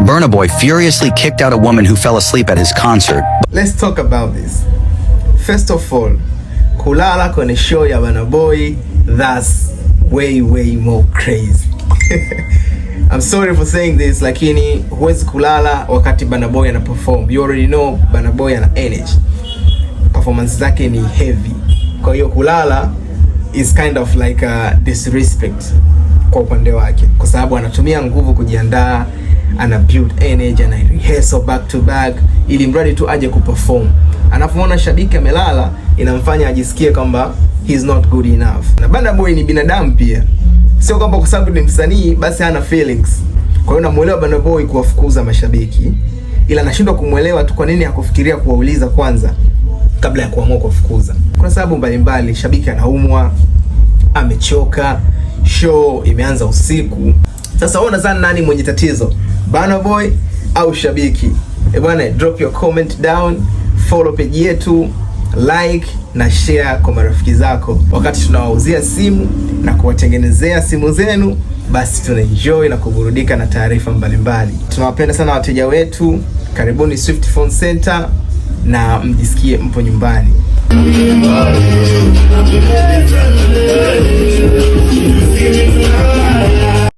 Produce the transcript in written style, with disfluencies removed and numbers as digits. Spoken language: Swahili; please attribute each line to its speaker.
Speaker 1: Burna Boy furiously kicked out a woman who fell asleep at his concert.
Speaker 2: Let's talk about this. First of all, kulala kwenye show ya Burna Boy, that's way way more crazy. I'm sorry for saying this, lakini huwezi kulala wakati Burna Boy ana perform. You already know Burna Boy ana energy. Performance zake ni heavy. Kwa hiyo kulala is kind of like a disrespect kwa upande wake, kwa sababu anatumia nguvu kujiandaa, ana build energy, ana rehearsal back to back, ili mradi tu aje kuperform. Anapoona shabiki amelala, inamfanya ajisikie kwamba he's not good enough. Na Burna Boy ni binadamu pia, sio kwamba kwa sababu ni msanii basi hana feelings. Kwa hiyo namuelewa Burna Boy kuwafukuza mashabiki, ila nashindwa kumwelewa tu kwa nini hakufikiria kuwauliza kwanza kabla ya kuamua kuwafukuza. Kuna sababu mbalimbali, shabiki anaumwa, amechoka, show imeanza usiku. Sasa wewe unadhani nani mwenye tatizo, Burna Boy au shabiki? Eh bwana, drop your comment down, follow page yetu, like na share kwa marafiki zako. Wakati tunawauzia simu na kuwatengenezea simu zenu, basi tuna enjoy na kuburudika na taarifa mbalimbali. Tunawapenda sana wateja wetu. Karibuni Swift Phone Center na mjisikie mpo nyumbani.